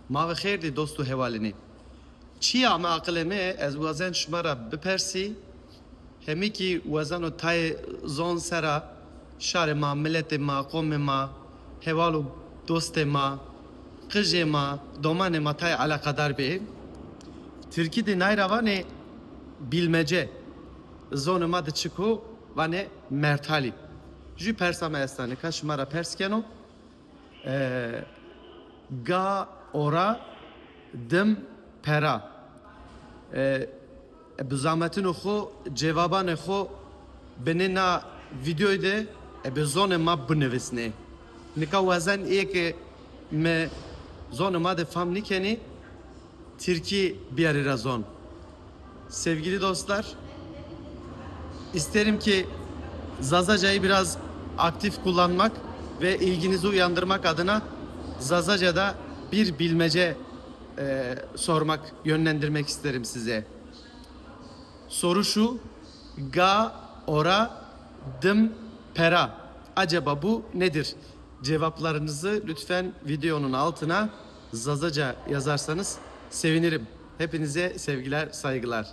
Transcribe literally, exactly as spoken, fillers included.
Ma ve xêr dî dost û hevalênî. Çîyê ame aqilê mi, ez wazen şima ra bipersî, hemî kî wazeno tayê zon sera, şarê ma, miletê ma, qomê ma, heval û dostê ma, qijê ma, domanê ma tayê eleqedar bê. Tirkî de nay ra vanê bilmece, zonê ma de çik o, vanê mertalî. Jû persa mi esta, nika şima ra pers keno. E, ga ora, dim pera. E, e, bi zametino xo, cevabanê xo binê na videoyî de, e, bi zonê ma binivisnê. Nika wazen ê ke mi zonê ma de fam nîkenî, Tirkî biyarî ra zon. Sevgili dostlar, isterim ki Zazacayı biraz aktif kullanmak ve ilginizi uyandırmak adına Zazaca'da bir bilmece, e, sormak, yönlendirmek isterim size. Soru şu, ga ora dim pera. Acaba bu nedir? Cevaplarınızı lütfen videonun altına Zazaca yazarsanız sevinirim. Hepinize sevgiler, saygılar.